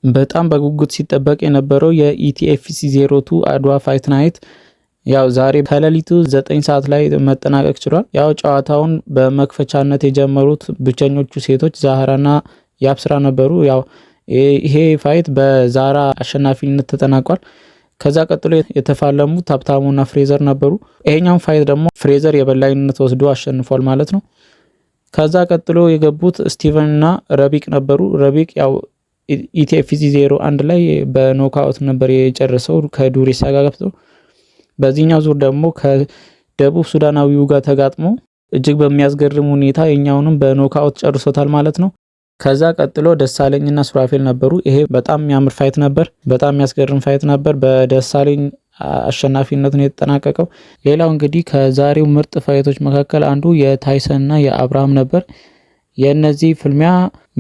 በጣም በጉጉት ሲጠበቅ የነበረው የ ETFC 02 አድዋ fight night ያው ዛሬ ከሌሊቱ 9 ሰዓት ላይ መጠናቀቅ ችሏል። ያው ጨዋታውን በመክፈቻነት የጀመሩት ብቸኞቹ ሴቶች ዛህራና ያብስራ ነበሩ። ያው ይሄ fight በዛራ አሸናፊነት ተጠናቋል። ከዛ ቀጥሎ የተፋለሙት ሀብታሙና ፍሬዘር ነበሩ። ይሄኛውን fight ደግሞ ፍሬዘር የበላይነት ወስዶ አሸንፏል ማለት ነው። ከዛ ቀጥሎ የገቡት ስቲቨን እና ረቢቅ ነበሩ። ረቢቅ ያው ETFC 01 ላይ በ knockout ነበር የጨረሰው ከዱሬሳ ጋር ገብቶ። በዚህኛው ዙር ደግሞ ከደቡብ ሱዳናዊው ጋር ተጋጥሞ እጅግ በሚያስገርም ሁኔታ የኛውንም በ knockout ጨርሶታል ማለት ነው። ከዛ ቀጥሎ ደሳለኝና ሱራፌል ነበሩ። ይሄ በጣም የሚያምር fight ነበር። በጣም የሚያስገርም fight ነበር። በደሳለኝ አሸናፊነት ነው የተጠናቀቀው። ሌላው እንግዲህ ከዛሬው ምርጥ fight ኦች መካከል አንዱ የታይሰን እና የአብርሃም ነበር። የእነዚህ ፍልሚያ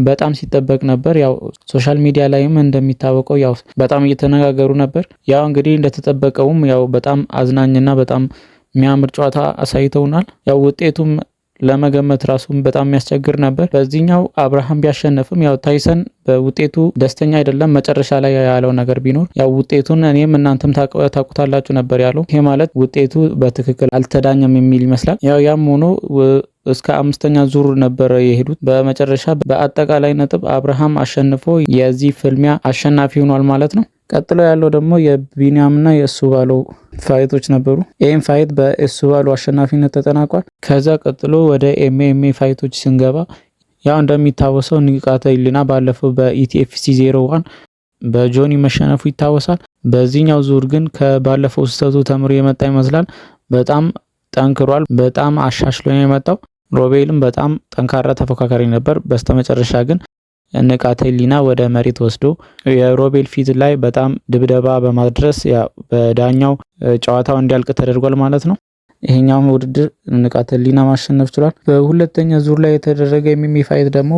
በጣም ሲጠበቅ ነበር። ያው social media ላይም እንደሚታወቀው ያው በጣም እየተነጋገሩ ነበር። ያው እንግዲህ እንደተጠበቀውም ያው በጣም አዝናኝና በጣም የሚያምር ጨዋታ አሳይተውናል። ያው ውጤቱም ለመገመት ራሱም በጣም የሚያስቸግር ነበር። በዚህኛው አብርሃም ቢያሸንፍም ያው ታይሰን በውጤቱ ደስተኛ አይደለም። መጨረሻ ላይ ያለው ነገር ቢኖር ያው ውጤቱን እኔም እናንተም ታውቁታላችሁ ነበር ያለው። ይሄ ማለት ውጤቱ በትክክል አልተዳኘም የሚል ይመስላል። ያው ያም ሆኖ እስከ አምስተኛ ዙር ነበረ የሄዱት። በመጨረሻ በአጠቃላይ ነጥብ አብርሃም አሸንፎ የዚህ ፍልሚያ አሸናፊ ሆኗል ማለት ነው። ቀጥሎ ያለው ደግሞ የቢኒያምና የእሱ ባለው fight ኦች ነበሩ። ይህም fight በእሱ ባለው አሸናፊነት ተጠናቋል። ከዛ ቀጥሎ ወደ MMA fight ኦች ስንገባ ያው እንደሚታወሰው ንቃተ ህሊና ባለፈው በ ETFC 01 በጆኒ መሸነፉ ይታወሳል። በዚህኛው ዙር ግን ከባለፈው ስህተቱ ተምሮ የመጣ ይመስላል። በጣም ጠንክሯል። በጣም አሻሽሎ ነው የመጣው። ሮቤልም በጣም ጠንካራ ተፎካካሪ ነበር። በስተመጨረሻ ግን ንቃተ ህሊና ወደ መሬት ወስዶ የሮቤል ፊት ላይ በጣም ድብደባ በማድረስ በዳኛው ጨዋታው እንዲያልቅ ተደርጓል ማለት ነው። ይሄኛውም ውድድር ንቃተ ህሊና ማሸነፍ ችሏል። በሁለተኛ ዙር ላይ የተደረገ MMA fight ደግሞ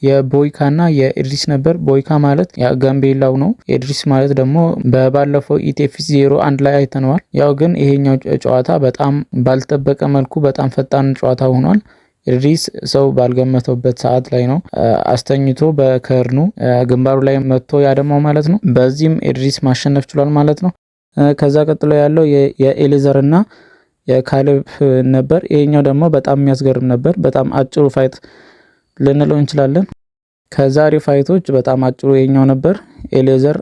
የቦይካና የኢድሪስ ነበር። ቦይካ ማለት ጋምቤላው ነው። ኢድሪስ ማለት ደግሞ በባለፈው ETFC 01 ላይ አይተነዋል። ያው ግን ይሄኛው ጨዋታ በጣም ባልጠበቀ መልኩ በጣም ፈጣን ጨዋታ ሆኗል። ኢድሪስ ሰው ባልገመተውበት ሰዓት ላይ ነው አስተኝቶ በክርኑ ግንባሩ ላይ መጥቶ ያደማው ማለት ነው። በዚህም ኢድሪስ ማሸነፍ ችሏል ማለት ነው። ከዛ ቀጥሎ ያለው የኤሌዘር እና የካሌብ ነበር። ይሄኛው ደግሞ በጣም የሚያስገርም ነበር። በጣም አጭሩ fight ልንለው እንችላለን። ከዛሬው fight ኦች በጣም አጭሩ ይሄኛው ነበር። ኤሌዘር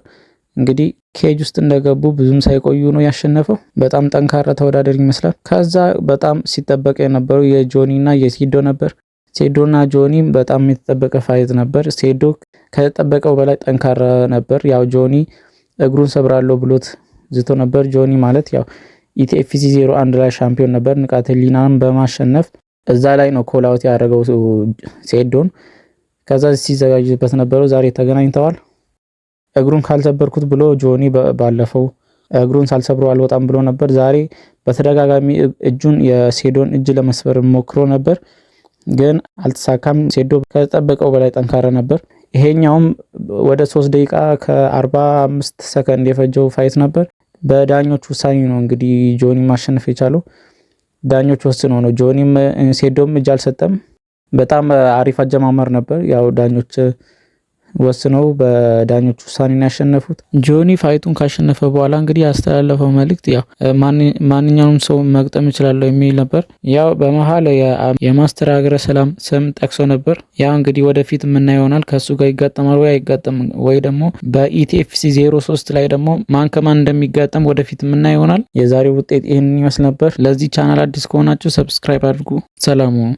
እንግዲህ cage ውስጥ እንደገቡ ብዙም ሳይቆዩ ነው ያሸነፈው። በጣም ጠንካራ ተወዳዳሪ ይመስላል። ከዛ በጣም ሲጠበቅ የነበረው የጆኒ እና የሴዶ ነበር። ሴዶና ጆኒ በጣም የተጠበቀ fight ነበር። ሴዶ ከተጠበቀው በላይ ጠንካራ ነበር። ያው ጆኒ እግሩን ሰብራለሁ ብሎት ዝቶ ነበር። ጆኒ ማለት ያው ETFC 01 ላይ ሻምፒዮን ነበር። ንቃተ ህሊናን በማሸነፍ እዛ ላይ ነው call out ያደረገው ሴዶን። ከዛ ሲዘጋጅበት ነበረው። ዛሬ ተገናኝተዋል። እግሩን ካልሰበርኩት ብሎ ጆኒ ባለፈው እግሩን ሳልሰብረው አልወጣም ብሎ ነበር። ዛሬ በተደጋጋሚ እጁን የሴዶን እጅ ለመስበር ሞክሮ ነበር፣ ግን አልተሳካም። ሴዶ ከተጠበቀው በላይ ጠንካራ ነበር። ይሄኛውም ወደ 3 ደቂቃ ከ45 ሰከንድ የፈጀው fight ነበር። በዳኞች ውሳኔ ነው እንግዲህ ጆኒ ማሸነፍ የቻለው። ዳኞች ወስነው ነው። ጆኒም ሴዶም እጅ አልሰጠም። በጣም አሪፍ አጀማመር ነበር። ያው ዳኞች ወስነው በዳኞች ውሳኔ ያሸነፉት። ጆኒ fight ኡን ካሸነፈ በኋላ እንግዲህ ያስተላለፈው መልእክት ያው ማንኛውንም ሰው መግጠም እችላለሁ የሚል ነበር። ያው በመሀል የማስተር ሀገረ ሰላም ስም ጠቅሶ ነበር። ያው እንግዲህ ወደፊት የምናየው ይሆናል ከእሱ ጋር ይጋጠማል ወይ አይጋጠም ወይ ደግሞ በ ETFC 03 ላይ ደግሞ ማን ከማን እንደሚጋጠም ወደፊት የምናየው ይሆናል። የዛሬው ውጤት ይህንን ይመስል ነበር። ለዚህ ቻናል አዲስ ከሆናችሁ subscribe አድርጉ። ሰላም ሁኑ።